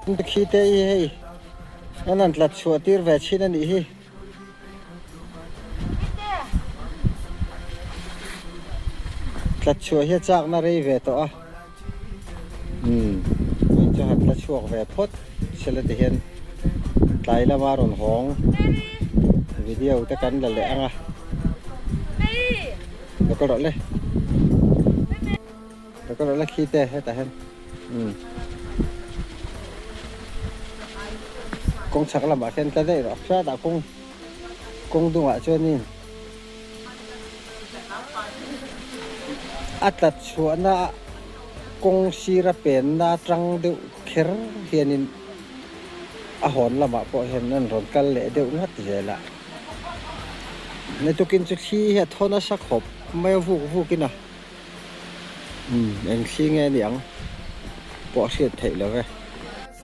Khi te hi hei an han tlat chhuah tir ve thin a nih hi. Tlat chhuah hi a chakna rei ve tawh a. Umm vawiin chu han tla chhuak ve phawt sela ti hian tlai lama rawn hawng video te kan la leh ang a. Lo kal rawh le. Lo kal rawh le khi te hetah hian umm kawng chhak lamah khian tla daih rawh hriatah kawng kawng dungah chuanin a tlat chhuahna kawng sira penna atang deuh kher hianin a hawn lamah pawh hian an rawn kal leh deuh ngat zel a ni tukin chu thli hi a thaw nasa khawp mai a vuk vuk in a umm eng thli nge a ni ang pawh a hriat theih lo ve.